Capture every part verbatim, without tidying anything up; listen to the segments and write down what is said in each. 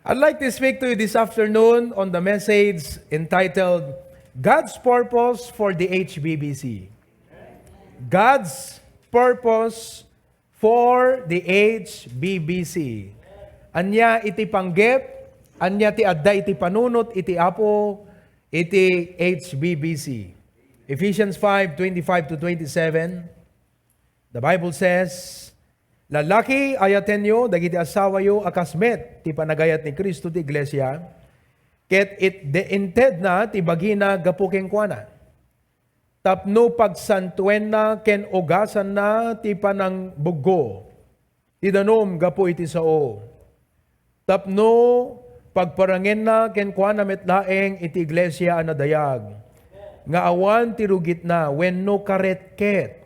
I'd like to speak to you this afternoon on the message entitled God's Purpose for the H B B C. God's Purpose for the H B B C. Ania iti panggep, ania ti adda iti panunot iti Apo iti H B B C. Ephesians five twenty-five to twenty-seven, the Bible says, "Lalaki, ayatenyo dagiti asawayo a kas met ti panagayat ni Cristo ti iglesia, ket it-, intedna ti bagina gapu kenkuana, tapno pagsantuenna ken ugasanna ti panangbuggo ti danum gapu iti sao, tapno pagparangenna kenkuana met laeng iti iglesia a nadayag, nga awan ti rugitna wenno karetket,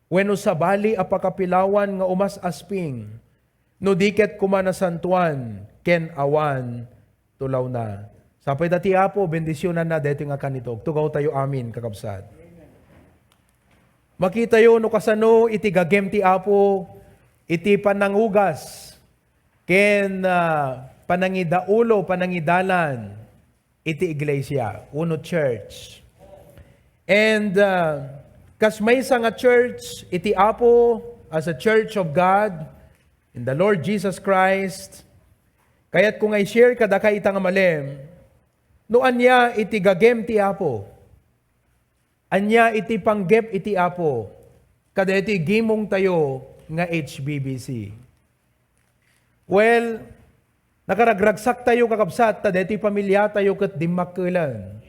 wenno sabali a pakapilawan nga umas-asping, no di ket koma nasantoan ken awan tulawna." Sapay ta ti Apo, bendisionanna daytoy nga kanito. Tugawtayo amin, kakabsat. Makitayo no kasano iti gagem ti Apo iti panangugas ken, ah, panangidaulo, panangidalan iti iglesia, wenno church. And, ah, kas maysa nga church iti Apo, as a church of God in the Lord Jesus Christ, kayatko nga i-share kadaka ita nga malem no ania iti gagem ti Apo. Ania iti panggep iti Apo kadaytoy gimongtayo nga H B B C? Well, nakaragragsaktayo, kakabsat, ta daytoy pamiliatayo ket dimmakkelan.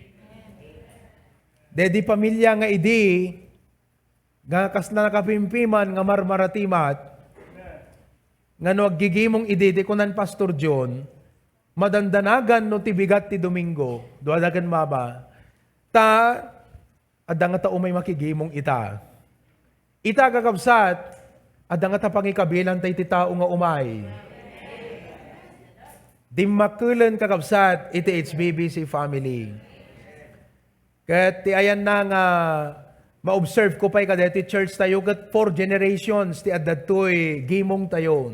Daydi pamilia nga idi, nga kasla nakapimpiman nga marmaratimat, nga no aggigimong idi, ti kunan Pastor John, madandanagan no ti bigat ti Domingo, duada ken mama. Ta, adda ngata umay makigimong ita. Ita, kakabsat, adda ngata pangikabilanta iti tao nga umay. Dimmakkelen, kakabsat, iti H B B C family. Ket ti ayanna nga ma-observe ko pay kadaytoy church tayo, ket four generations ti adda ditoy gimong tayo.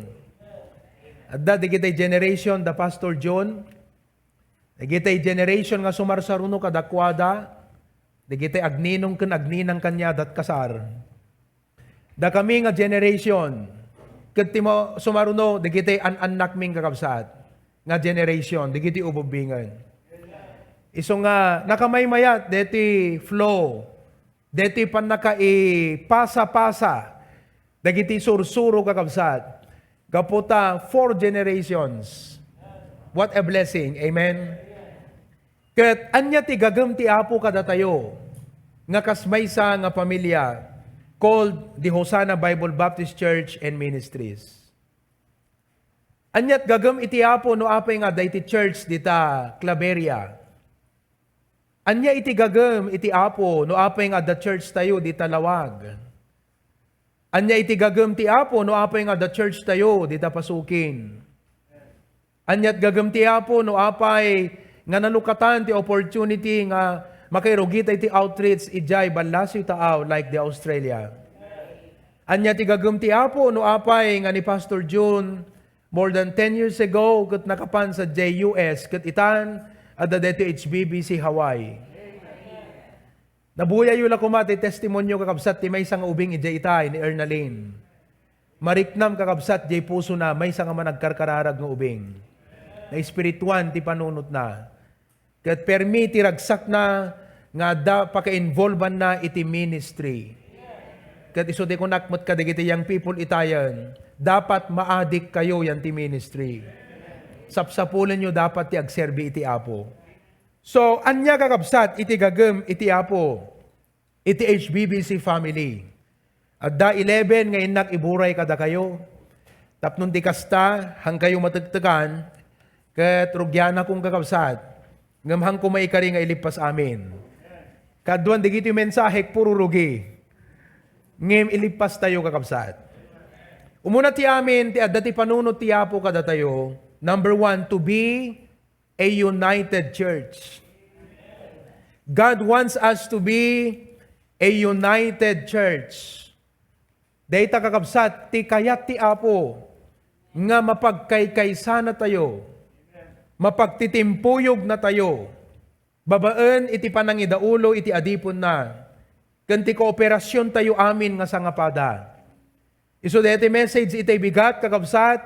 Adda dagiti generation da Pastor John, dagiti generation nga sumarsaruno kadakuada, dagiti agninong ken agninang kaniada ket kasar. Dakami nga generation, ket ti ma-, sumaruno, dagiti an-annakmi, kakabsat, nga generation, dagiti ububingen. Isu nga nakamaymayat deti flow, deti pannakaipasa-pasa dagiti sursuro, kakabsat, gapu ta four generations. What a blessing. Amen. Ket ania ti gagem ti Apo kadatayo nga kas maysa nga pamilia called the Hosanna Bible Baptist Church and Ministries? Aniat gagem iti Apo no apay nga adda iti church dita Claveria? Ania iti gagem iti Apo no apay nga adda church tayo dita Lawag? Ania iti gagem ti Apo no apay nga adda church tayo dita Pasukin? Aniat gagem ti Apo no apay nga nalukatan ti opportunity nga makairugita iti outreach idiay ballasiw taaw like the Australia? Ania ti gagem ti Apo no apay nga ni Pastor June more than ten years ago ket nakapan sadiay U S ket itan adda daytoy H B B C Hawaii? Nabuyayo la koma ti testimonio, kakabsat, ti maysa nga ubing idiay itay ni Ernalyn. Mariknam, kakabsat, diay pusona, maysa nga managkarkararag nga ubing. Naespirituan ti panunotna. Ket permi ti ragsakna nga adda pakainvolbanna iti ministry. Ket isu ti kunak met kadagiti young people itayen, dapat maadik kayo yan ti ministry. Sapsapulenyo dapat ti agserbi iti Apo. So, ania, kakabsat, iti gagem iti Apo iti H B B C family? Adda eleven nga innak iburay kadakayo. Tapno ti kasta, hankayo matektekan, ket rugianakon, kakabsat, ngem hanko maikari nga ilippas amin. Kaduan dagiti mensahek puro rugi. Ngem ilippastayo, kakabsat. Umuna ti amin, ti adda ti panunot ti Apo kadatayo, number one, to be a united church. God wants us to be a united church. Dayta, kakabsat, ti kayat ti Apo nga mapagkaykaysanatayo. mapagtitimpuyogna tayo babaen iti panangidaulo iti adipenna ken ti kooperasiontayo amin nga sangapada. Isu daytoy message itay bigat, kakabsat,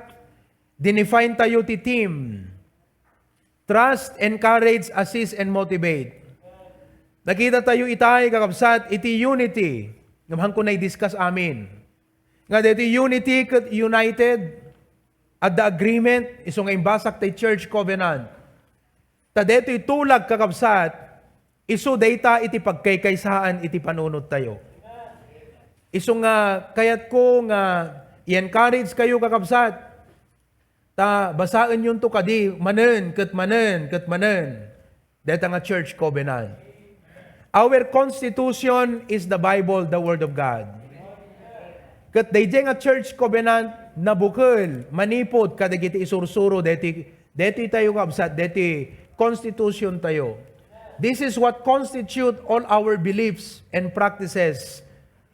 dinefine tayo ti theme. Trust, encourage, assist, and motivate. Nakita tayo itay, kakabsat, iti unity. Ngem haanko na i-discuss amin. Nga daytoy unity ket united, adda agreement, isu nga imbasak tay church covenant. Ta daytoy tulag, kakabsat, isu dayta iti pagkaykaysaan iti panunottayo. Isu nga kayatko nga i-encourage kayo, kakabsat, ta basaenyonto kadi manen ket manen ket manen. Dayta nga church covenant. Our constitution is the Bible, the Word of God. Ket daydiay nga church covenant, nabukel manipud kadagiti isursuro daytoy, daytoy tayo, kabsat, daytoy constitution tayo. This is what constitute all our beliefs and practices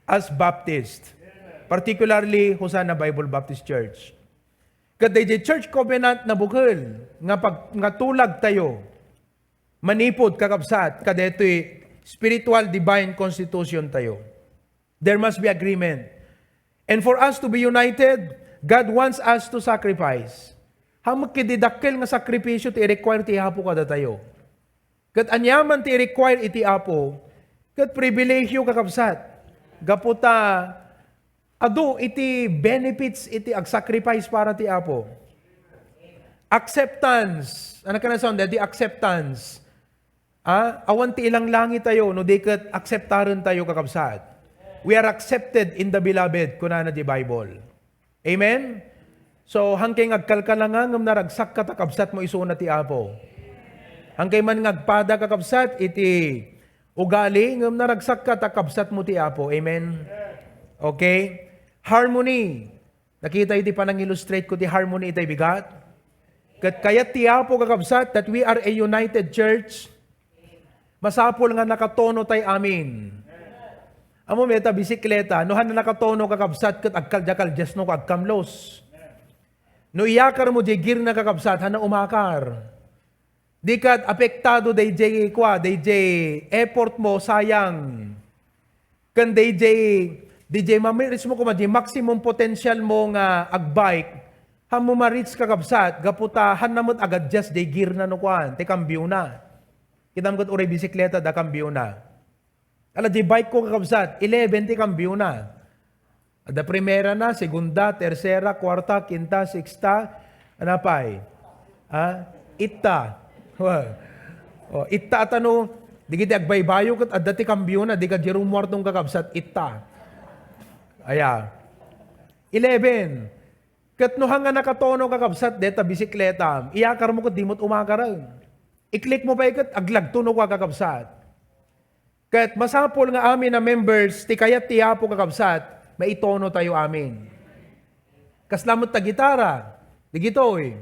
as Baptist, particularly Hosanna Bible Baptist Church. Ket daydiay church covenant, nabukel nga pag-, nga tulag tayo manipud, kakabsat, kadaytoy spiritual divine constitution tayo. There must be agreement. And for us to be united, God wants us to sacrifice. Haanmo ket ti dakkel nga sakripisio ti i-require ti Apo kadatayo. Ket aniaman ti i-require iti Apo, ket pribilehiyo, kakabsat. Gapu ta adu iti benefits iti agsacrifice para ti Apo. Acceptance. Ano ka na sound? Di acceptance. Ah, awan ti ilanglangitayo no di ket akseptarentayo, kakabsat. We are accepted in the beloved, kunana ti Bible. Amen? So, haanka nga agkalkalanga ngem naragsakka ta kabsatmo isuna ti Apo. Haanka man nga agpada, kakabsat, iti ugali ngem naragsakka ta kabsatmo ti Apo. Amen? Okay? Harmony. Nakita iti panang-illustrate ko ti harmony itay bigat? Ket kayat ti Apo, kakabsat, that we are a united church. Masapul nga nakatono tay amin. Ammo met a bisikleta, no haanna nakatono, kakabsat, ket agkaldiakaldiasno ko, agkamlos. No iyakarmo diay gearna, kakabsat, haanna umakar. Di ket apektado daydiay kua, daydiay effort mo, sayang. Ken daydiay, daydiay ma-reach mo koma diay maximum potential mo nga agbike, haanmo ma-reach, kakabsat, gapu ta haanna met agadjust diay gearna no kuan, ti kambiona. Kitam ket uray bisikleta, adda kambiona. Ala, diay bike ko, kakabsat, eleven ti kambiona. Adda primerana, segunda, tersera, kuarta, kinta, seksta, ano pay? Ha? Itta. Wa. O, itta a tano, dagiti agbaybayo ket adda ti kambiona, di ka di rumuartong, kakabsat, itta. Aya. Eleven. Ket no haanna nakatono, kakabsat, deta bisikleta, iyakarmo ket di met umakar. I-click mo pay ket aglagtono kua, kakabsat. Ket masapul nga amin a members ti kayat ti Apo, kakabsat, maitono tayo amin. Kasla met ta gitara, digitoy,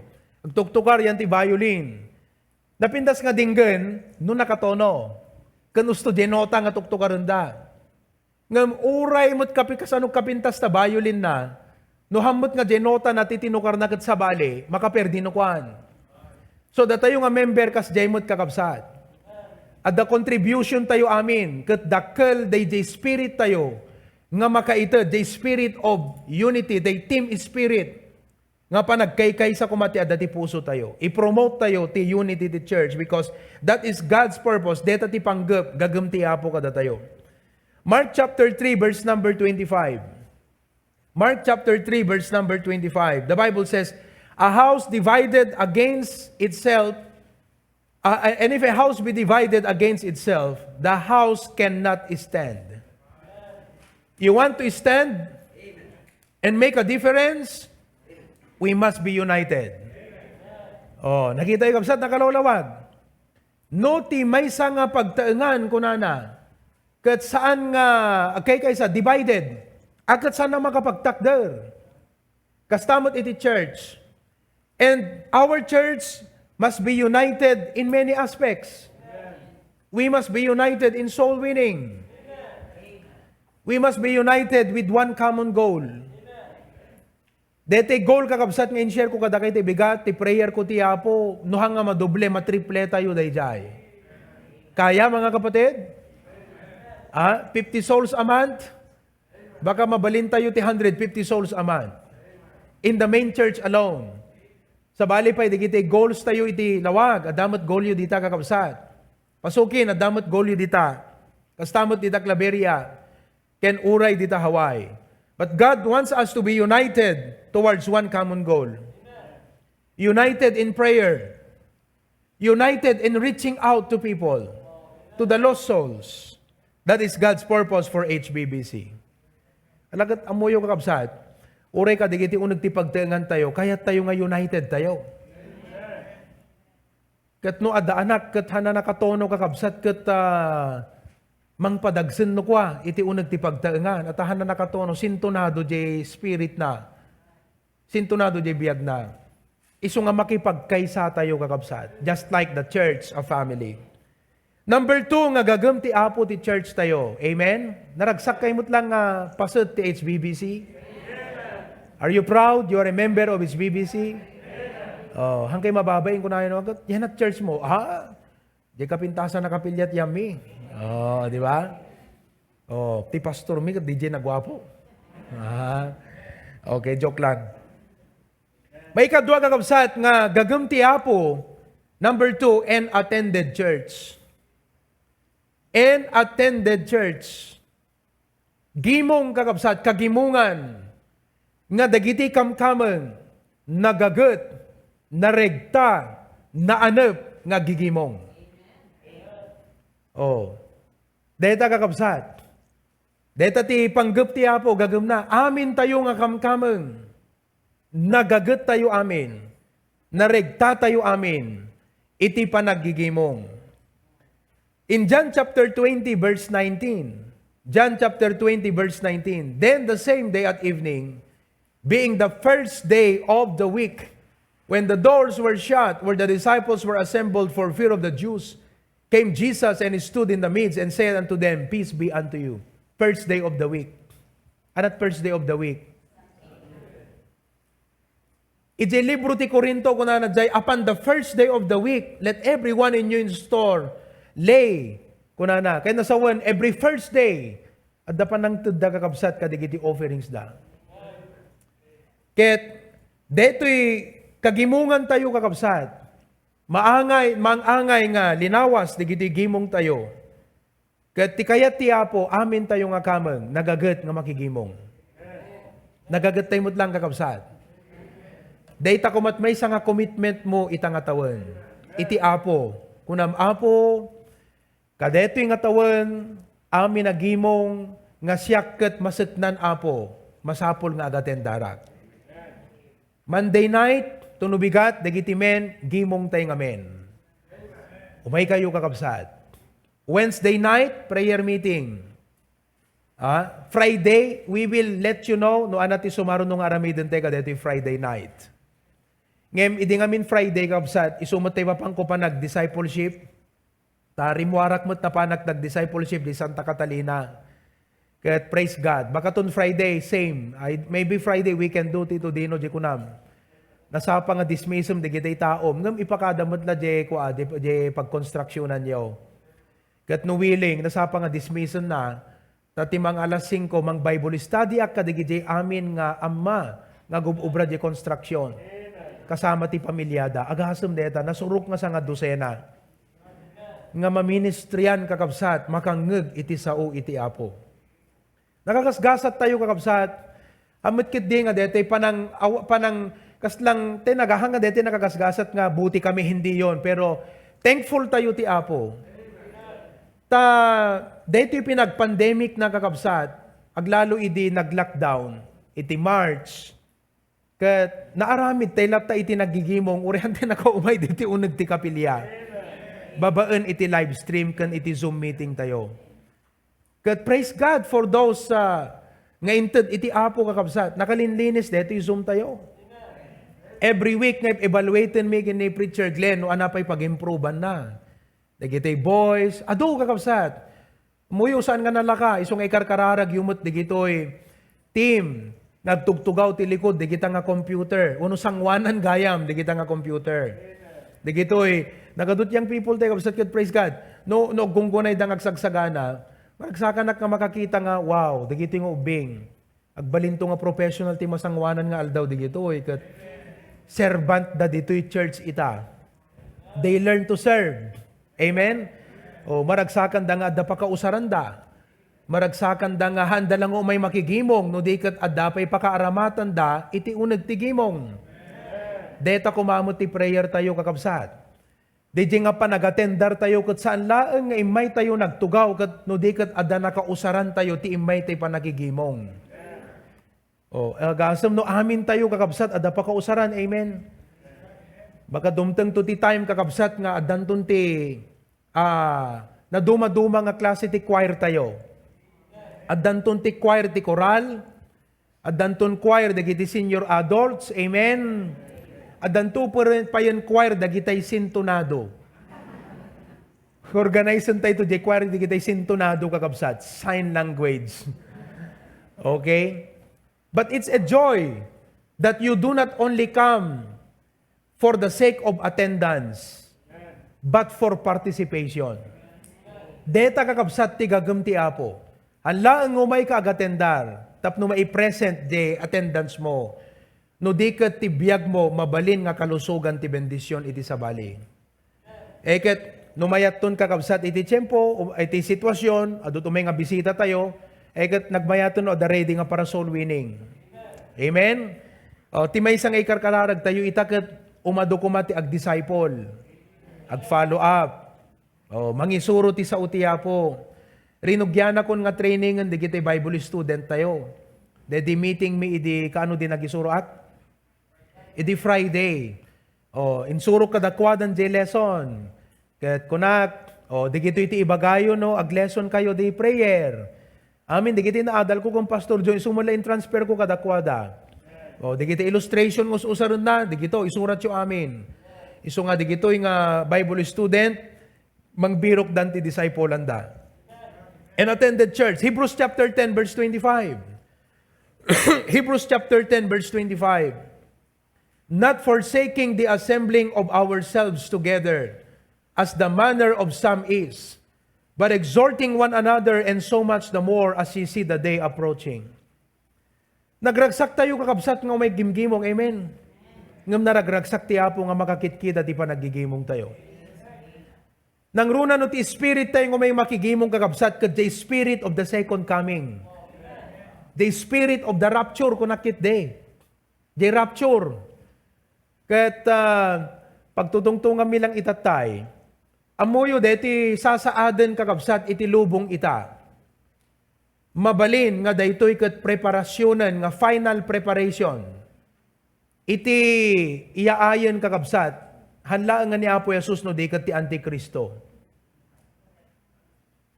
agtuktukar yan ti violin. Napintas nga dinggen no nakatono. Ken usto diay nota nga tuktukarenda. Ngem uray met kapi-, kasano kapintas ta violin na, no haan met nga diay nota na ti tinukarna ket sabali, makaperdi no kuan. So, datayo nga member, kasdiay met, kakabsat. Adda contribution tayo amin, ket dakkel daydiay spirit tayo nga makaited, the spirit of unity, the team spirit, nga panagkaykaysa koma ti adda ti puso tayo. I-promote tayo ti unity ti church because that is God's purpose. Deta ti panggep, gagem ti Apo kadatayo. Mark chapter three, verse number twenty-five. Mark chapter three, verse number twenty-five. The Bible says, "A house divided against itself, uh, and if a house be divided against itself, the house cannot stand." You want to stand and make a difference? We must be united. Oh, nakita yung kabsat, nakalawlawag. No ti maysa nga pagtaengan, kunana, ket saan nga agkaykaysa, divided, a ket saan a makapagtakder. Kasta met iti church. And our church must be united in many aspects. We must be united in soul winning. We must be united with one common goal. Deti goal, kakabsat, nga in-share ko kadakayo ti bigat, ti prayer ko ti Apo, no haan nga madoble, matriple tayo daydiay. Kaya, mga kapatid? Ah, fifty souls a month? Baka mabalin tayo ti hundred fifty souls a month. In the main church alone. Sabali pay, dagiti goals tayo iti lawag, adda met goal yo dita, kakabsat. Pasukin, adda met goal yo dita. Kasta met dita Claveria, ken uray dita Hawaii. But God wants us to be united towards one common goal. United in prayer. United in reaching out to people, to the lost souls. That is God's purpose for H B B C. Alagad ammoyo, kakabsat, uray kadagiti uneg ti pagtaengan tayo, kayat tayo nga united tayo. Ket no adda anak, ket haanna nakatono, kakabsat, ket, ah, mangpadagsen no kua iti uneg ti pagtaengan, at haanna nakatono, sintonado jay spirit na, sintonado jay biag na. Isu nga makipagkaysa tayo, kakabsat, just like the church, a family. Number two, nga gagem ti Apo ti church tayo. Amen? Naragsak kayo met lang nga paset ti H B B C? Are you proud you are a member of H B B C? Oh, hangkay mababain ko na yun, agad, yan at church mo. Ah, di kapintasan na kapiliat yami. Oh, di ba? Oh, ti pastor mi, ket di jay naguapo. Ah, okay, joke lang. Maikadua, kakabsat, nga gagem ti Apo, number two, an attended church. An attended church. Gimong, kakabsat, kagimongan nga dagiti kamkameng, nagaget, naregta, naanep nga aggigimong. Oh. Deta, kakabsat. Deta ti panggep ti Apo, gagemna. Amin tayo nga kamkameng. Nagaget tayo amin, naregta tayo amin iti panaggigimong. In John chapter twenty, verse nineteen, John chapter twenty, verse nineteen, "Then the same day at evening, being the first day of the week, when the doors were shut, where the disciples were assembled for fear of the Jews, came Jesus and he stood in the midst and said unto them, 'Peace be unto you.'" First day of the week. Anat first day of the week? Iti libro ti Corinto, kunana jay, "Upon the first day of the week, let everyone in you in store lay," kunana. Kay nasawen, every first day, adda panangtedda, kakabsat, kadagiti offerings da. Ket detoy kagimongan tayo, kakabsat. Maangay, maangay nga linawas dagiti gimong tayo. Ket ti kayat ti Apo, amin tayo nga kameng, nagaget nga makigimong. Nagaget tayo met lang, kakabsat. Dayta koma met maysa nga commitment mo ita nga tawen. Iti Apo, kunam, "Apo, kadaytoy nga tawen, amin a gimong nga siak ket maseknan, Apo, masapul nga agatendarak." Monday night, to no bigat, dagiti men, gimong tay nga men. Umay kayo, kakabsat. Wednesday night, prayer meeting. Ah, Friday, we will let you know no ania ti sumaruno nga aramiden tay kadaytoy Friday night. Ngem, idi ngamin Friday, kakabsat, isu met tay mapanko panag-discipleship. Ta rimmuarak met napanak nag-discipleship di Santa Catalina. Ket praise God. Bakaton Friday, same. Ay, maybe Friday, weekend duty to dino, di kunam. Nasapa nga dismissem dagiti taom. Ngem ipakada met la di kua, di, di pagkonstruksyonanyo. Ket no willing, nasapa nga dismissem na, ta ti mang alas singko, mang Bible study ak kadagiti amin nga amma nga agub-ubra di konstruksyon. Kasama ti pamiliada. Agasem deta, nasurok nga sanga dosena. Nga maministrian, kakabsat, makangngeg iti sao iti Apo. Nakagasgasat tayo, kakabsat. Ammet ketdi nga detoy panang, aw-, panang, kaslang, te, nagahang nga detoy nakagasgasat nga buti kami, hindi yon. Pero thankful tayo ti Apo. Ta, detoy pinag-pandemic na, kakabsat, aglalo idi nag-lockdown, iti March, ket naaramid tay latta iti naggigimong, uray ti nakaumay diti uneg ti kapilya. Babaen iti live stream ken iti Zoom meeting tayo. Ket praise God for those, ah, nga inted iti Apo, kakabsat. Nakalinlinis daytoy Zoom tayo. Every week nga evaluaten mi ken ni Preacher Glenn no ania pay pag-improvean na. Dagitoy boys, adu, kakabsat. Muyo saan nga nalaka, isu nga ikarkararag yu met dagitoy team. Nagtugtugaw ti likud, digita nga computer. Uno sanguanan gayam, digita nga computer. Digitoy, nagadu't young people tayo, kabsat ket, praise God. No, no, gunggunay da nga agsagsagana, magsakanak nga makakita nga, wow, digitoy nga ubbing. Agbalinto nga professional ti masanguanan nga aldaw digitoy, ket servant da ditoy church ita. They learn to serve. Amen? O, maragsakan da nga adda pakausaranda. Maragsakanda nga haanda lang umay makigimong, no di ket adda pay pakaaramatanda iti uneg ti gimong. Deta koma met ti prayer tayo, kakabsat. Didiay nga panagatendar tayo ket saan laeng nga immay tayo nagtugaw ket no di ket adda nakausaran tayo ti immay ti panagigimong. O, agasem no amin tayo, kakabsat, adda pakausaran. Amen. Baka dumteng to ti time, kakabsat, nga addanton ti, ah, nadumaduma nga klase ti choir tayo. Addanton ti choir ti koral, addanton choir dagiti senior adults. Amen. Addanto pay-, payen choir dagitay sintonado. Organizen tayo to di choir dagitay sintonado, kakabsat. Sign language. Okay? But it's a joy that you do not only come for the sake of attendance, but for participation. Deta, kakabsat, ti gagem ti Apo. Haan laeng nga umay ka agatendar, tapno maipresent di attendance mo. No di ket ti biag mo, mabalin nga kalusogan ti bendision iti sabali. E ket, no mayatton, kakabsat, iti tiempo, o iti sitwasyon, adu umay nga bisita tayo, e ket nagmayatton no adda ready nga para soul winning. Amen? O, ti maysa nga ikarkararag tayo, ita ket umadu koma ti agdisciple, agfollow up. O, mangisuro ti sao ti Apo. Rinugianakon nga trainingen dagiti Bible student tayo. Daydi meeting mi idi, kaano di nagisuroak? Idi Friday. O, insurok kadakuada diay lesson. Ket kunak, o, digitoy ti ibagayo no aglesson kayo di prayer. Amin, digiti naadal ko ken Pastor Joy, isu met la in-transfer ko kadakuada. O, digiti illustration nga us-usarenna, digito, isuratyo amin. Isu nga digitoy nga Bible student, mangbirokdan ti disciple-anda. And attended church. Hebrews chapter ten, verse twenty-five. Hebrews chapter ten, verse twenty-five. Not forsaking the assembling of ourselves together, as the manner of some is, but exhorting one another, and so much the more as ye see the day approaching. Nagragsak tayo, kakabsat, nga umay gimgimong. Amen. Ngem naragragsak ti Apo nga makakitkita ti panaggigimong tayo. Nangruna no ti spirit tayo nga umay makigimong, kakabsat, ket the spirit of the second coming. The spirit of the rapture, kunak ketdi. The rapture. Ket, ah, pagtutungtunganmi lang itattay, ammoyo deti sasaaden, kakabsat, iti lubong ita. Mabalin nga daytoy ket preparasionen nga final preparation. Iti iyaayen, kakabsat, haan laeng nga ni Apo Jesus no di ket ti Antikristo.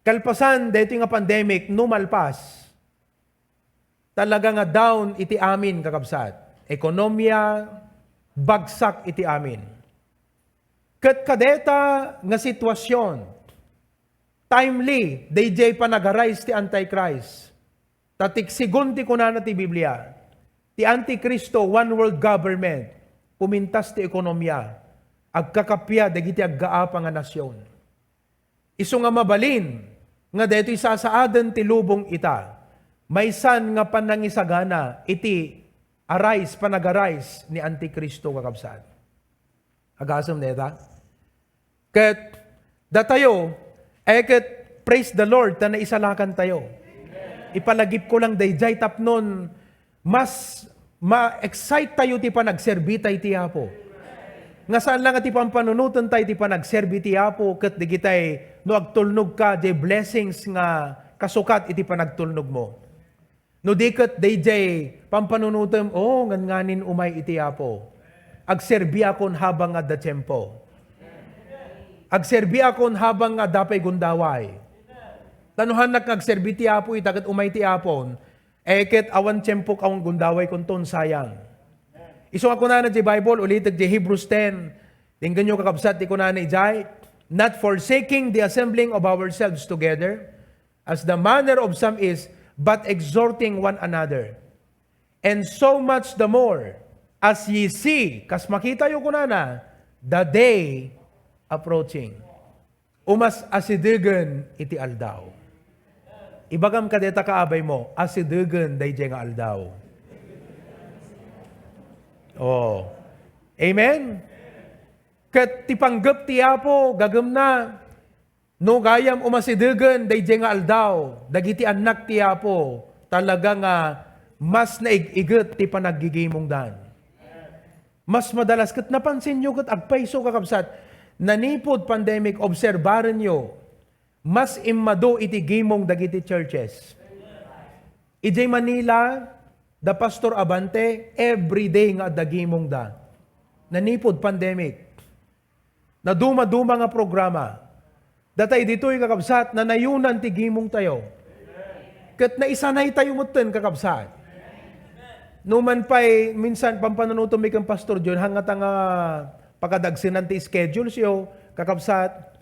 Kalpasan daytoy nga pandemic, no malpas, talaga nga down iti amin, kakabsat. Ekonomia, bagsak iti amin. Ket kadeta nga sitwasyon, timely, daydiay panag-arise ti Antichrist. Ta ti, segun ti kunana ti Biblia, ti Antikristo, one world government, pumintas ti ekonomia, agkakappia dagiti aggaapa nga nasion. Isu nga mabalin nga daytoy sasaaden ti lubong ita, maysan nga panangisagana iti arise, panag-arise ni Antikristo, kakabsat. Agasem dayta? Ket datayo, e ket, praise the Lord, ta naisalakan tayo. Ipalagipko lang daydiay tapnon mas ma-excite tayo ti panagserbi tay ti Apo. Nga saan lang nga ti pampanunoten tay ti panagserbi ti Apo, ket digitay no agtulnog ka, diay blessings nga kasukat iti panagtulnog mo. No di ket daydiay pampanunotem, "O, ngan-nganin umay iti Apo. Agserbiakon habang nga adda tiempo. Agserbiakon habang nga adda pay gundaway. Ta no haannak nga agserbi ti Apo ita ket umay ti Apon, e ket awan tiempok, awan gundaway kunton, sayang." Isu nga kunana diay Bible, ulitek diay Hebrews ten. Denggenyo, kakabsat, ti kunana idiay, "Not forsaking the assembling of ourselves together, as the manner of some is, but exhorting one another." And so much the more, as ye see, kas makitayo kunana, the day approaching. Umas-asidegen iti aldaw. Ibagam kadeta, kaabay mo, asidegen daydiay nga aldaw. Oh. Amen? Ket ti panggep ti Apo, gagemna, no gayam umasidegen daydiay nga aldaw, dagiti annak ti Apo, talaga nga mas naig-iget ti panaggigimongdan. Mas madalas, ket napansinyo ket agpayso, kakabsat, nanipud pandemic, obserbarenyo, mas immadu iti gimong dagiti churches. Idiay Manila, da Pastor Abante, everyday nga adda gimongda. Nanipud pandemic. Naduma-duma nga programa. Datay ditoy, kakabsat, nanayonan ti gimongtayo. Ket naisanaytayo metten, kakabsat. No man pay, minsan, pampanunotenmi ken Pastor John, hangata nga pakadagsenan ti schedulesyo, kakabsat,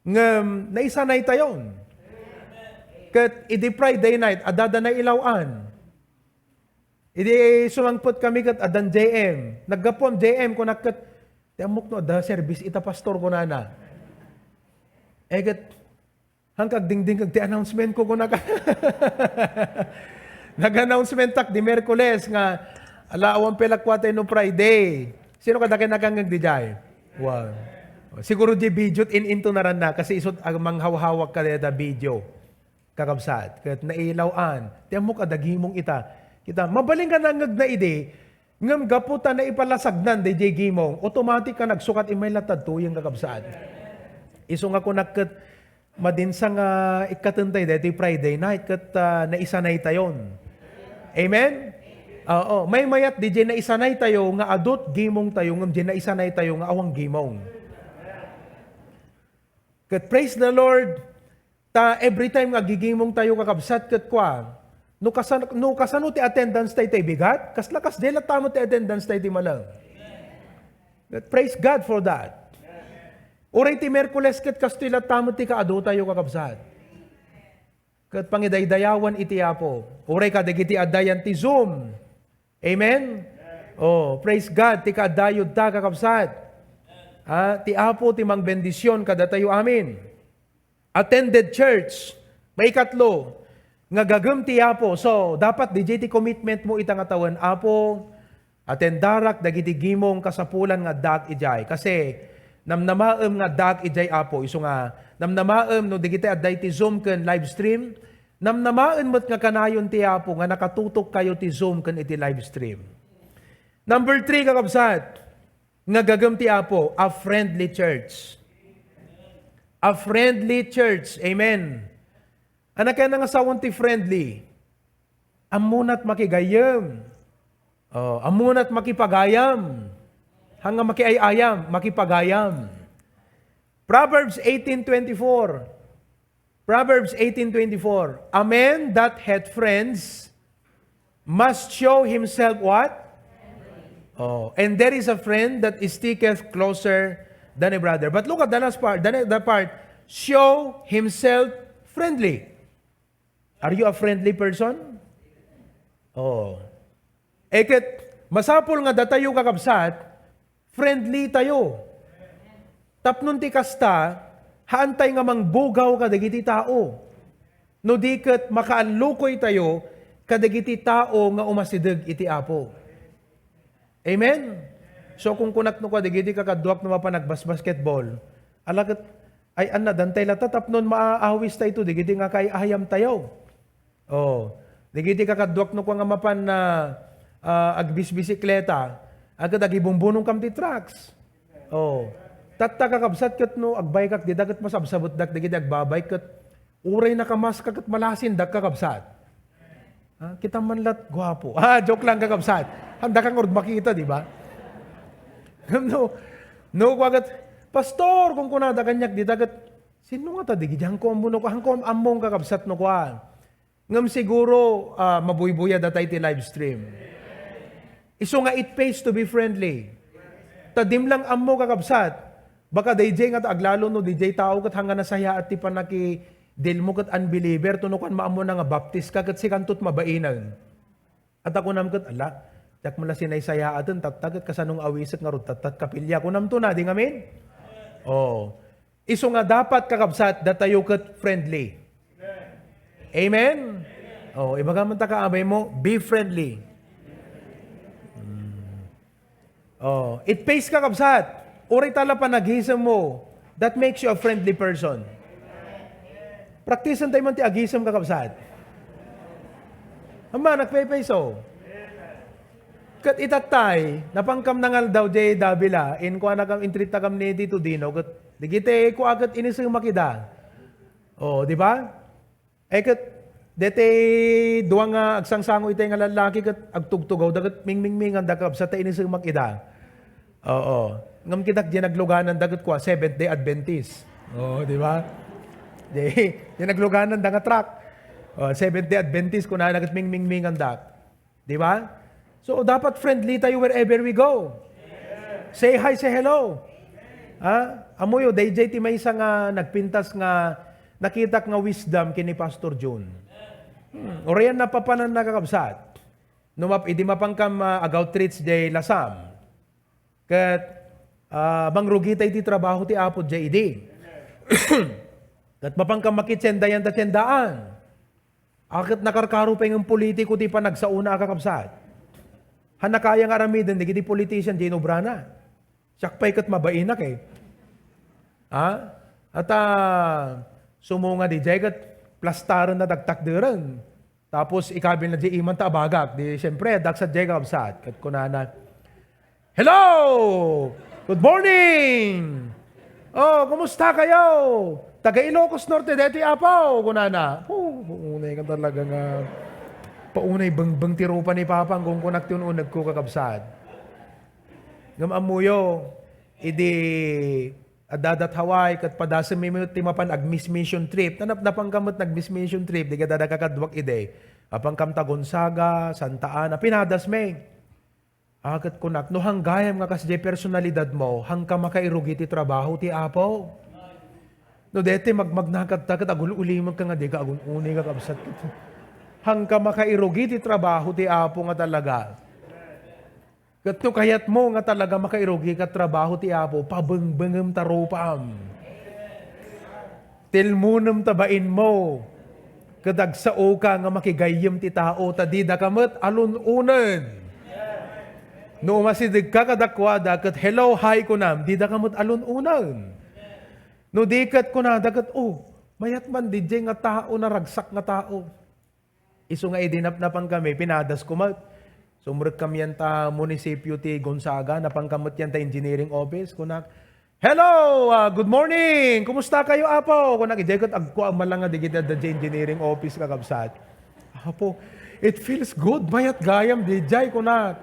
ngem naisanaytayon. Ket idi Friday night, adda da nailaw-an. Idi sumangpet kami ket addan J M. Naggapu am J M, kunak ket, "Ti ammok no adda service ita, Pastor," kunana. Eh, ket, "Hangka agdingdingag ti announcement ko," kunaka. Nag-announcementak di Miyerkules nga, "Ala, awan pay lakuatay no Friday." Sino kadakayo nakangngeg didiay? Wow. Siguro di video, in-into naranna, kasi isut' ag-, manghawhawak kadayta video. Kakabsat, ket nailaw-an. Ti ammok a dagimong ita. Kita, mabalin nga nangngegna idi, ngem gapu ta naipalasagnan daydiay gimong, automatic a nagsukat immay latta ditoyen, kakabsat. Isu nga kunak ket madinsa nga ikkatentay daytoy Friday night ket, ah, naisanaytayon. Amen? Oo, maymayat didiay naisanaytayo nga adu ti gimongtayo, ngem diay naisanaytayo nga awan gimong. Ket praise the Lord, ta every time nga aggigimongtayo, kakabsat, ket kua, no kasan-, no kasano ti attendance tay, tay bigat, kasla kasdiay latta met ti attendance tay ti malem. Ket praise God for that. Uray ti Miyerkules ket kastoy latta met ti kaadutayo, kakabsat. Ket pangidaydayawan iti Apo. Uray kadagiti adda yan ti Zoom. Amen? Oh, praise God, ti kaaddayo ta, kakabsat. Ah, ti Apo ti mangbendision kadatayo amin. Attended church, maikatlo, nga gagem ti Apo. So, dapat didiay ti commitment mo ita nga tawen, "Apo, attendarak dagiti gimong kasapulan nga addaak idiay." Kasi, namnamaem nga addaak idiay, Apo. Isu nga, namnamaem no dagiti adda iti Zoom ken live stream, Namnamaen met nga kanayon ti Apo nga nakatutok kayo ti Zoom ken iti live stream. Number three, kakabsat, nga gagem ti Apo, a friendly church. A friendly church. Amen. Ania kaya nga sawen ti friendly? Ammonat makigayyem. Oh, ammonat makipagayam. Haan nga makiay-ayam, makipagayam. Proverbs eighteen twenty-four. Proverbs eighteen twenty-four, "A man that hath friends must show himself" what? Oh, "And there is a friend that sticketh closer than a brother." But look at the last part, the ne-, the part, "Show himself friendly." Are you a friendly person? Oh. Eh, ket, masapul nga datayo, kakabsat, friendly tayo. Tapno ti kasta, haantay nga mangbugaw kadagiti tao. No di ket, makaallukoy tayo kadagiti tao nga umasideg iti Apo. Amen? So, kunkunak no kadagiti kakaduak no mapan agbasbasketball, ala ket, ay, anna, dantay latta tapnon maawis tayo dagiti nga kaay-ayam tayo. Oh, dagiti kakaduak no kua nga mapan na, ah, agbisbisikleta, aged agibumbunongkam ti trucks. Oh, tatta, kakabsat, ket no agbaykak dita ket masabsabetdak dagiti agbabike ket uray nakamaska ket malasindak, kakabsat. Ah, kita man lat guapo. Ah, joke lang, kakabsat. Handa ka ngarud makita, di ba? Ngem no, no, kua ket, "Pastor," kunkunada kaniak dita ket, "Sino ngata dagiti? Hanko ammo no, hanko ammong kakabsat no kua." Ngem siguro, ah, mabuybuya datay ti live stream. Isu nga it pays to be friendly. Ta dim lang ammo, kakabsat. Baka daydiay nga ta aglalo no daydiay tao ket hanga nasayaat ti pannakidilmo ket unbeliever, to no kuan maammona nga baptis ka ket sikanto ti mabainen. Ata kunam ket, "Ala, diak met la sinaysayaaten, tatta ket kasano nga awisek ngarud, tatta ket kapilya." Kunamto na, di ngamin? Oo. Isu nga dapat, kakabsat, datayo ket friendly. Amen? Oh, ibagam man ta kaamay mo, be friendly. Mm. Oh, it pays, kakabsat. Uray ta la panagisem mo, that makes you a friendly person. Practice-en tayo man ti agisem, kakabsat. Ama, nagpaypayso. Ket itattay, napankam nangaldaw jay Davila, inkuanakam, intreatakam ni Tito Dino, ket digiti kua ket inisemak ida. Oh, di ba? Eh, ket, deti dua nga agsangsango itay nga lallaki ket agtugtugawda ket mingmingminganda, kabsat, ta inisemak ida. Oo. Ngem kitak, diay naglugananda ket kua, Seventh Day Adventist. Oo, di ba? Di, diay naglugananda nga truck. Oh, Seventh Day Adventist, kunana ket mingmingminganda. Di ba? So, dapat friendly tayo wherever we go. Say hi, say hello. Ha? Amoyo, dayjay ti maysa nga nagpintas nga nakitak nga wisdom ken ni Pastor Jun. Hmm, urayan napapanan, kakabsat. No map-, idi mapankam, ah, ag-outreach jay Lasam. Ket, ah, mangrugi tay ti trabaho ti Apo jay idi. Ket mapankam makitienda yan ta tiendaan. A, ket nakarkaro pay nga politiko ti panagsaona, kakabsat. Hanna kaya nga aramiden dagiti politician jay inobrana. Siak pay ket mabainak, eh. Ha? Ata, sumunga di jay ket plastarenna, dagtakderen. Tapos ikabilna jay imanta a bagak. Di, siyempre, addak sadiay, kakabsat. Ket kunana, "Hello! Good morning! Oh, kumusta kayo? Taga Ilocos Norte detoy, Apo," kunana. Oh, paunay ka talaga nga, paunay bengbeng ti rupa ni Papa, ang kunkunak ti un-unegko, kakabsat. Ngem ammoyo, idi addadat Hawaii, ket padasemmi met ti mapan ag-Miss Mission trip. Nanap-, napankam met nag-Miss Mission trip, di kadada kakaduak idi. Apankam ta Gonzaga, Santa Ana, pinadasmi. A, ket kunak, no hanggayam nga kasdiay personalidadmo, hanka makairugi ti trabaho ti Apo. No deti magmagnakatta ket agul-ulimek ka nga dika agun-uni, kakabsat. Hanka makairugi ti trabaho ti Apo nga talaga. Ket no kayatmo nga talaga makairugi kat trabaho ti Apo, pabengbengem ta rupam. Tilmonem ta bainmo, ket agsaoka nga makigayyem ti tao, ta didaka met alun-onen. No umasidegka kadakuada, ket "Hello, hi," kunam, didaka met alun-onen. No di ket kunada ket, "Oh, mayat man didiay nga tao, naragsak nga tao." Isu nga idi napnapan kami, pinadas ko met. Sumrek kami yan ta munisipyo ti Gonzaga, napan kami yan ta engineering office. Kunak, "Hello, ah, good morning. Kumusta kayo, Apo?" Kunak, "Idiay ket agkua man lang nga digiti adda diay engineering office, kakabsat." "Apo, it feels good. Mayat gayam didiay," kunak.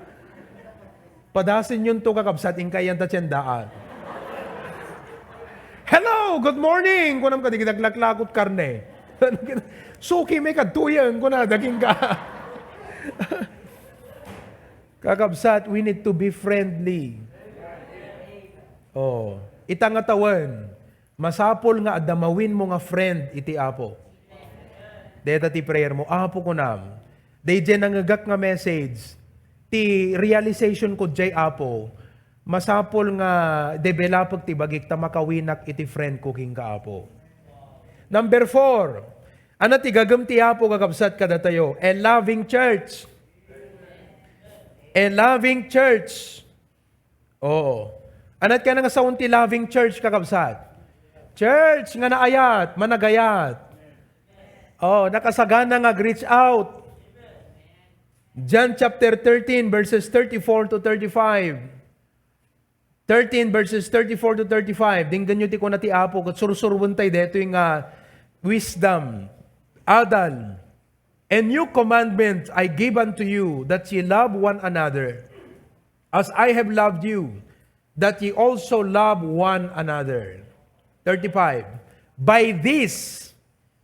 "Padasenyonto, kakabsat, inka iyan ta tiendaan." "Hello, good morning," kunam kadagiti naglaklakot karne. "Suki met kadtoyen," kunada kenka. Kakabsat, we need to be friendly. Oh, ita nga tawen, masapul nga adda mawinnmo nga friend iti Apo. Deta ti prayer mo, "Apo," kunam, "daydiay nangegak nga message, ti realization ko diay, Apo, masapul nga developek ti bagik ta makawinak iti friend ko kenka, Apo." Number four, ania ti gagem ti Apo, kakabsat, kadatayo? A loving church. A loving church. Oo. Ania ti kayatna nga saon ti loving church, kakabsat? Church nga naayat, managayat. Oh, nakasagana nga ag-reach out. John chapter thirteen, verses thirty-four to thirty-five. Thirteen, verses thirty-four to thirty-five. Denggenyo ti kuna ti Apo, ket sursuroen tayo detoy nga wisdom. Adal. "A new commandment I give unto you, that ye love one another. As I have loved you, that ye also love one another." Thirty-five, "By this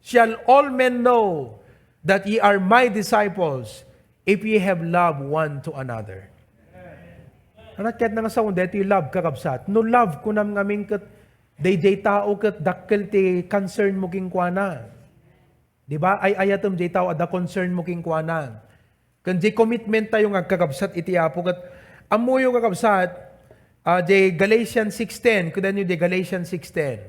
shall all men know that ye are my disciples, if ye have love one to another." Ania ti kayatna nga saon detoy love, kakabsat? No love, kunam ngamin ket daydiay tao ket dakkel ti concern mo kenkuana. Di ba? Ay-ayatem diay tao, adda concern mo kenkuana. Ken di commitment tayo nga agkakabsat iti Apo. Ket ammoyo, kakabsat, ah, di Galatians six ten, kudanyo di Galatians six ten.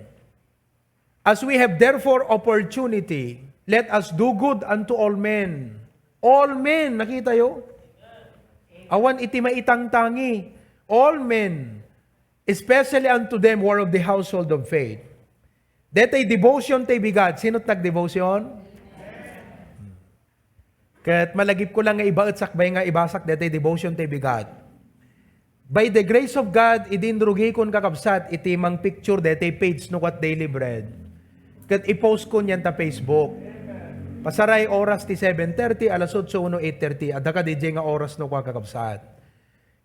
"As we have therefore opportunity, let us do good unto all men." All men, nakita yo? Awan iti maitangtangi. All men, especially unto them who are of the household of faith. Detay devotion tay bigat. Sino't nagdevotion? Ket malagip ko lang nga ibaet sakbay nga ibasak detay devotion tay bigat. By the grace of God, idi inrugikon, kakabsat, iti mangpicture detay page no kat Daily Bread. Ket i-post ko niyan ta Facebook. Pasaray oras ti seven thirty, alas otso, uno, eight thirty. Adda ka D J nga oras no kwa, kakabsat.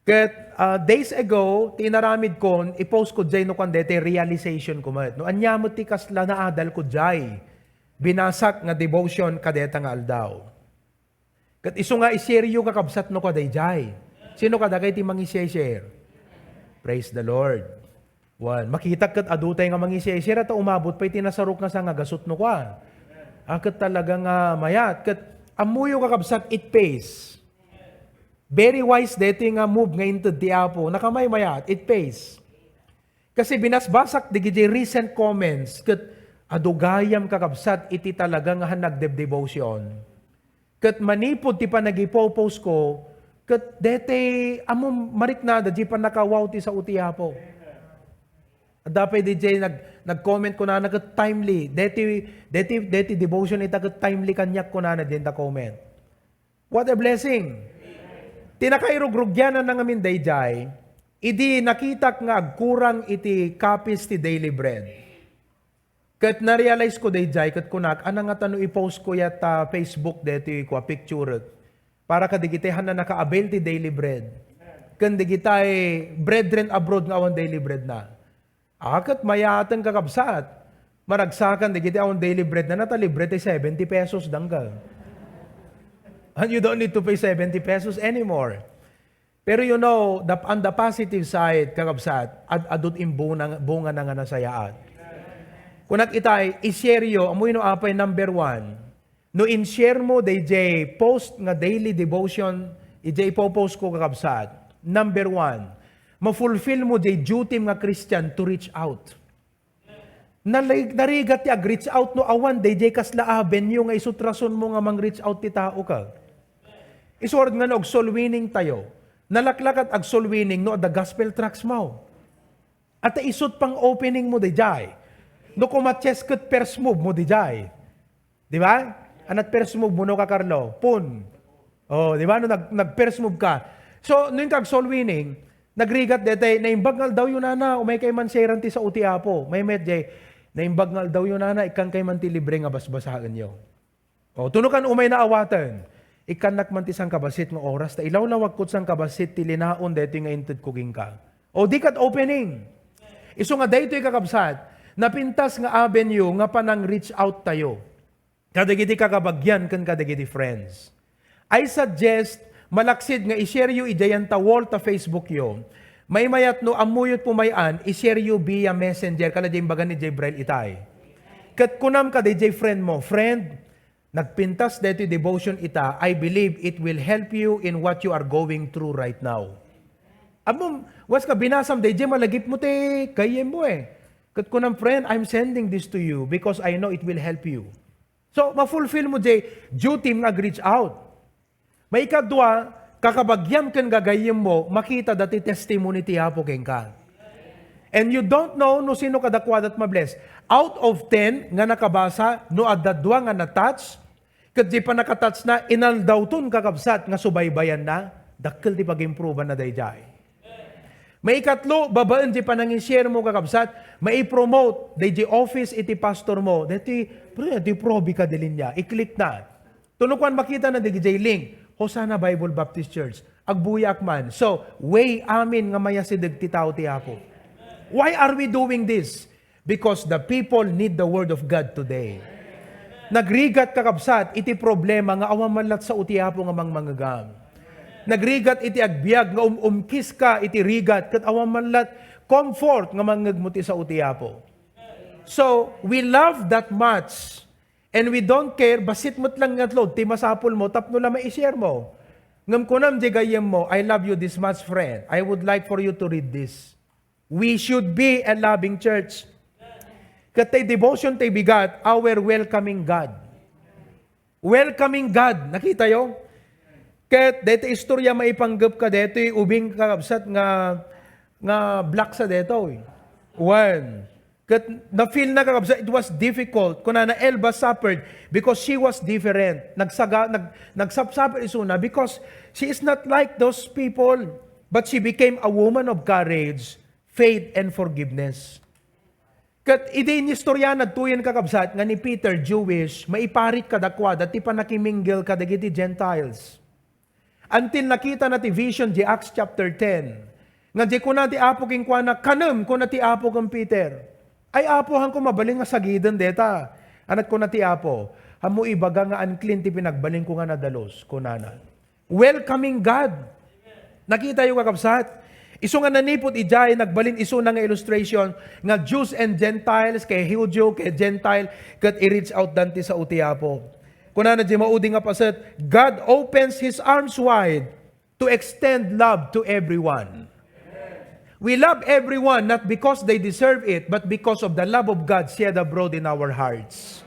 Ket, ah, days ago, ti inaramid kon, i-post ko jay no kuan detay realization ko met. No ania met ti kasla naadal ko jay. Binasak nga devotion kadeta nga aldaw. Ket isu nga i-share yo, kakabsat, no kadayjay. Sino kadagay ti mangi-share? Praise the Lord. Wen, makita ket adu tay nga mangi-share, ta umabot pay ti nasarok nga sangagasut no kuan. A, ket talaga nga mayat. Ket ammoyo, kakabsat, it pays. Very wise daytoy nga move nga inted ti Apo. Nakamaymayat, it pays. Kasi binasbasak dagiti recent comments, ket adu gayam, kakabsat, iti talaga nga han nagdebdevotion. Ket manipud ti panagipopost ko, ket detay ammom mariknada di pannakawaw ti sao ti Apo. Adda pay D J nag-, nag-comment kunana ket timely. Deti, deti, deti devotion ita ket timely kaniak kunana diay ta comment. What a blessing! Ti nakairugrugianna ngamin dayjay, idi nakitak nga agkurang iti copies ti Daily Bread. Ket na-realize ko dayjay, ket kunak, "Ana ngata no i-post ko yat ta Facebook deti kua picture, para kadagiti han nakaabel ti Daily Bread, ken dagitay brethren abroad nga awan Daily Bread na." A, ket mayaten, kakabsat. Maragsakan dagiti awan Daily Bread na, ta libre ti seventy pesos dangga. And you don't need to pay seventy pesos anymore. Pero you know, the, on the positive side, kakabsat, ad-, adut imbunga, bunga na nga nasayaat. Kunak itay, i-share yo, ammoyo no apay number one. No in-share mo dayjay post nga daily devotion, ijay ipopost ko, kakabsat. Number one, ma-fulfill mo jay duty nga Christian to reach out. Nalig-, narigat ti ag-reach out no awan dayjay kasla avenue nga isut rason mo nga mang-reach out ti tao ka. Isuard nga no ag-soul winning tayo. Nalaklakat ag-soul winning no adda gospel tracts mo. Ata isut pang opening mo dayjay. No kumatches ket first move mo dayjay. Di ba? Anat first move mo no ka, Carlo? Pun. Oh, di ba? No nag, nag first move ka. So, no ag-soul winning, nagrigat detay, "Naimbag nga aldaw yo, nana, umay kay man sharean ti sao ti Apo." Maymayat jay, "Naimbag nga aldaw yo, nana, ikkan kay man ti libre nga basbasaen yo." O, tunukan umay naawaten. "Ikkannak man ti sangkabassit nga oras, ta ilawlawagko ti sangkabassit ti linaon daytoy nga intedko kenka." O, di kat opening. Isu nga daytoy, kakabsat, napintas nga avenue nga panang-reach out tayo kadagiti kakabagian ken kadagiti friends. I suggest, malaksid nga i-share yo idiay ta wall ta Facebook yo. Maymayat no ammoyo pay mayan, i-share yo via messenger, kala di imbagan ni Jibril itay. Ket kunam kadi jay friend mo, "Friend, nagpintas daytoy devotion ita, I believe it will help you in what you are going through right now." Ammom, once nga binasam dayjay, malagip mo ti gayyem mo eh. Ket kunam, "Friend, I'm sending this to you because I know it will help you." So, ma-fulfill mo jay duty nga ag-reach out. Maikadua, kakabagiam ken gagayyem mo, makita da ti testimony ti Apo kenka. And you don't know no sino kadakuada ti mabless. Out of ten nga nakabasa, no adda dua nga na-touch, ket di pannaka-touch na, inaldawton, kakabsat, nga subaybayanna, dakkel ti pag-improveanna dayjay. Maikatlo, babaen di panangin-share mo, kakabsat, maipromote dayjay office iti pastor mo. Daytoy, pero daytoy probe ka di linya. I-click na. Tunukan makita na dayjay link. Hosanna Bible Baptist Church. Agbuyaak man. So, way amin nga mayasideg ti tao ti Apo. Why are we doing this? Because the people need the word of God today. Nagrigat, kakabsat, iti problema nga awan man lat sao ti Apo nga mangmangegam. Nagrigat iti agbiag nga um-umkis ka iti rigat ket awan man lat comfort nga mangngegmo ti sao ti Apo. So, we love that much and we don't care, bassit met lang nga load ti masapul mo tapno la mai-share mo. Ngem kunam diay gayyemmo, "I love you this much, friend. I would like for you to read this." We should be a loving church. Ket tay devotion tay bigat, our welcoming God. Welcoming God. Nakitayo? Ket daytoy istorya maipanggep kadaytoy ubing, kakabsat, nga, nga black sa daytoy. One. Ket na-feel na, kakabsat, it was difficult. Kunana, Elva suffered because she was different. Nagsaga-, nag-, nagsapsapit isuna because she is not like those people. But she became a woman of courage, faith, and forgiveness. Ket idi inistorya, nagtuyen, kakabsat, nga ni Peter Jewish, maiparit kadakuada ti panakimingle kadagiti Gentiles. Until nakitana ti vision di Acts chapter ten. Nga di kuna ti Apo kenkuana, "Kanem," kuna ti Apo ken Peter. "Ay, Apo, haanko mabalin nga sagiden deta." Ket kuna ti Apo, "Ammo ibaga nga unclean ti pinagbalinko nga nadalus," kunana. Welcoming God. Nakitayo, kakabsat? Isu nga nanipud idiay, nagbalin isuna nga illustration nga Jews and Gentiles, ken Judio, ken Gentile, ket i-reach out dan ti sao ti Apo. Kunana di maudi nga paset, "God opens His arms wide to extend love to everyone." We love everyone not because they deserve it, but because of the love of God shed abroad in our hearts.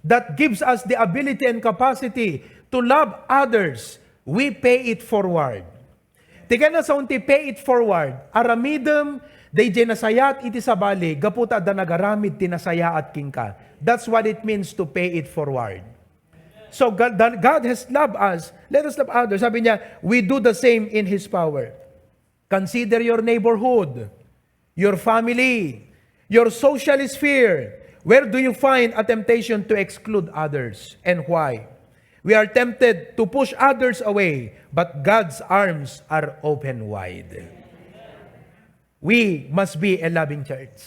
That gives us the ability and capacity to love others. We pay it forward. Ti kayatna ti pay it forward, aramidem daydiay nasayaat iti sabali gapu ta adda nagaramid ti nasayaat kenka. That's what it means to pay it forward. So God, that God has loved us. Let us love others. Sabi niya, we do the same in His power. Consider your neighborhood, your family, your social sphere. Where do you find a temptation to exclude others, and why? We are tempted to push others away, but God's arms are open wide. We must be a loving church.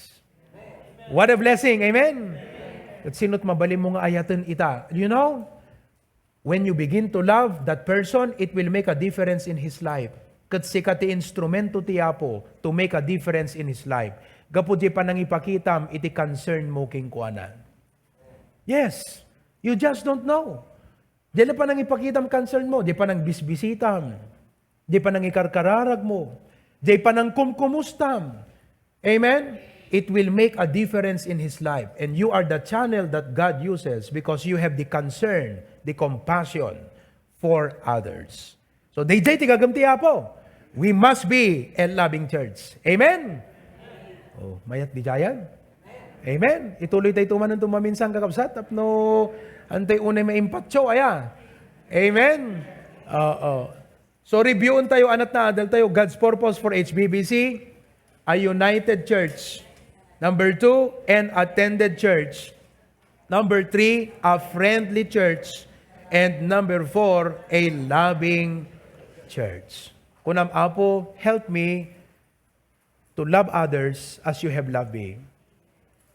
What a blessing. Amen? Ket sino't mabalin mo nga ayaten ita? You know, when you begin to love that person, it will make a difference in his life. Ket sika ti instrumento ti Apo to make a difference in his life. Gapu diay panangipakitam iti concern mo kenkuana. Yes, you just don't know. Diay panangipakitam concern mo, diay panangbisbisitam, diay panangikarkararag mo, diay panangkumkumustam. Amen? It will make a difference in his life. And you are the channel that God uses because you have the concern, the compassion for others. So, daydiay ti gagem ti Apo. We must be a loving church. Amen? Oh, mayat diay? Amen? Ituloy tayo tumanan tumaminsan, kakabsat. Tapno, antoy unay maimpatyo, aya. Amen? Oo. So, reviewon tayo, anat na adal tayo, God's purpose for H B B C, a united church. Number two, an attended church. Number three, a friendly church. And number four, a loving church. Kunam, Apo, help me to love others as you have loved me.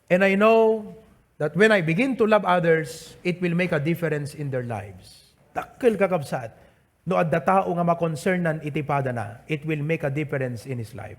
And I know that when I begin to love others, it will make a difference in their lives. Dakkel, kakabsat, no adda tao nga makonsernan iti padana, it will make a difference in his life.